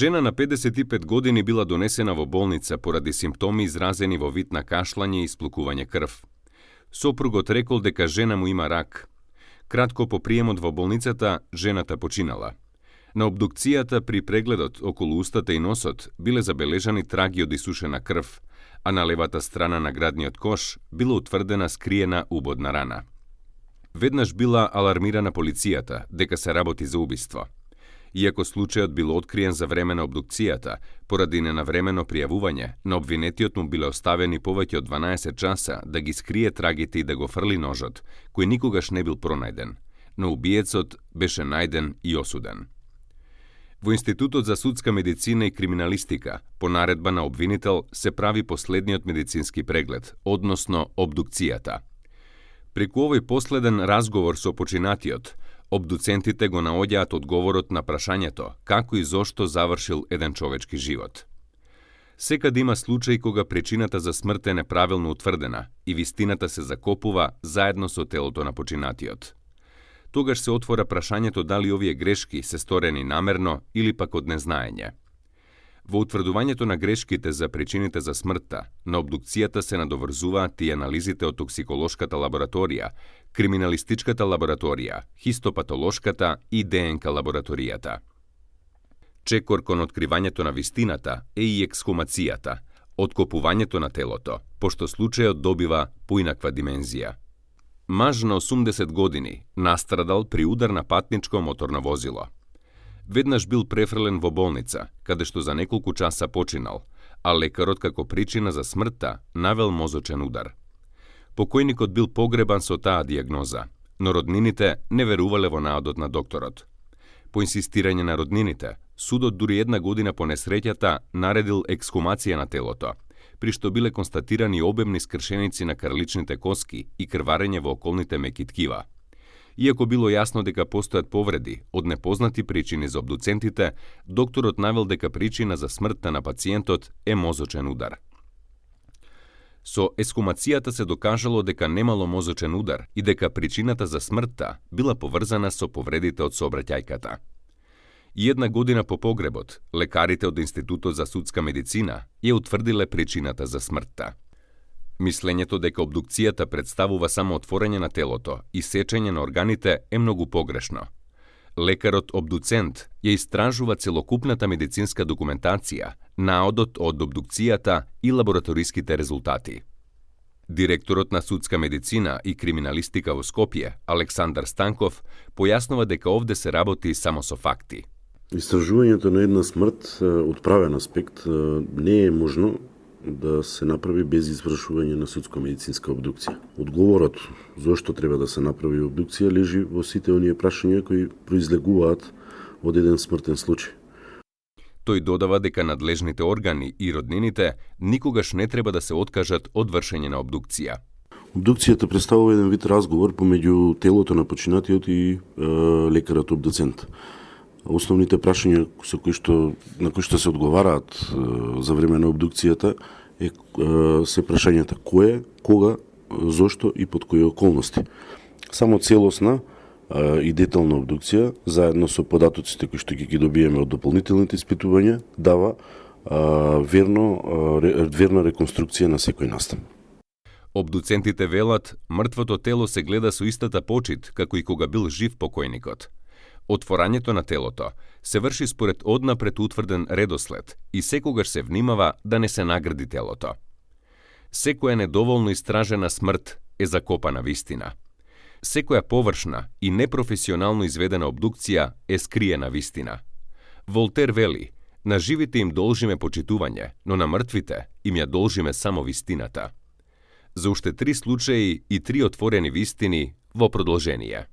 Žena na 55 godini bila donesena во болница поради симптоми изразени во вид на кашлање и сплукување крв. Сопругот рекол дека жена му има рак. Кратко по приемот во болницата, жената починала. На обдукцијата при прегледот околу устата и носот биле забележани траги од исушена крв, а на левата страна на градниот кош била утврдена скриена убодна рана. Веднаш била алармирана полицијата дека се работи за убиство. Иако случајот бил откриен за време на обдукцијата, поради ненавремено пријавување, на обвинетиот му биле оставени повеќе од 12 часа да ги скрие трагите и да го фрли ножот, кој никогаш не бил пронајден, но убиецот беше најден и осуден. Во Институтот за судска медицина и криминалистика, по наредба на обвинител, се прави последниот медицински преглед, односно обдукцијата. Преку овој последен разговор со починатиот, обдуцентите го наоѓаат одговорот на прашањето како и зошто завршил еден човечки живот. Секаде има случај кога причината за смрт е неправилно утврдена и вистината се закопува заедно со телото на починатиот. Тогаш се отвора прашањето дали овие грешки се сторени намерно или пак од незнаење. Во утврдувањето на грешките за причините за смртта, на обдукцијата се надоврзуваат и анализите од токсиколошката лабораторија, криминалистичката лабораторија, хистопатолошката и ДНК лабораторијата. Чекор кон откривањето на вистината е и ексхумацијата, откопувањето на телото, пошто случајот добива поинаква димензија. Маж на 80 години настрадал при удар на патничко моторно возило. Веднаш бил префрлен во болница, каде што за неколку часа починал, а лекарот како причина за смртта навел мозочен удар. Покојникот бил погребан со таа дијагноза, но роднините не верувале во наодот на докторот. По инсистирање на роднините, судот дури една година по несреќата наредил ексхумација на телото, при што биле констатирани обемни скршеници на крличните коски и крварење во околните меки ткива. Иако било јасно дека постојат повреди од непознати причини за обдуцентите, докторот навел дека причина за смртта на пациентот е мозочен удар. Со ексхумацијата се докажало дека немало мозочен удар и дека причината за смртта била поврзана со повредите од сообраќајката. И една година по погребот, лекарите од Институтот за судска медицина ја утврдиле причината за смртта. Мислењето дека обдукцијата представува само отворање на телото и сечење на органите е многу погрешно. Лекарот обдуцент ја истражува целокупната медицинска документација, наодот од обдукцијата и лабораториските резултати. Директорот на судска медицина и криминалистика во Скопје, Александар Станков, појаснува дека овде се работи само со факти. Истражувањето на една смрт од правен аспект не е можно да се направи без извршување на судско-медицинска обдукција. Одговорот зошто треба да се направи обдукција лежи во сите оние прашања кои произлегуваат од еден смртен случај. Тој додава дека надлежните органи и роднините никогаш не треба да се откажат од вршење на обдукција. Обдукцијата представува еден вид разговор помеѓу телото на починатиот и лекарот обдуцент. Основните прашања на кои што се одговараат за време на обдукцијата се прашањата кој, кога, зошто и под кои околности. Само целосна и детална обдукција, заедно со податоците кои што ги добиеме од дополнителните испитувања, дава верна реконструкција на секој настан. Обдуцентите велат, мртвото тело се гледа со истата почит како и кога бил жив покојникот. Отворањето на телото се врши според однапред утврден редослед и секогаш се внимава да не се награди телото. Секоја недоволно истражена смрт е закопана вистина. Секоја површна и непрофесионално изведена обдукција е скриена вистина. Волтер вели, на живите им должиме почитување, но на мртвите им ја должиме само вистината. За уште 3 случаи и 3 отворени вистини во продолжение.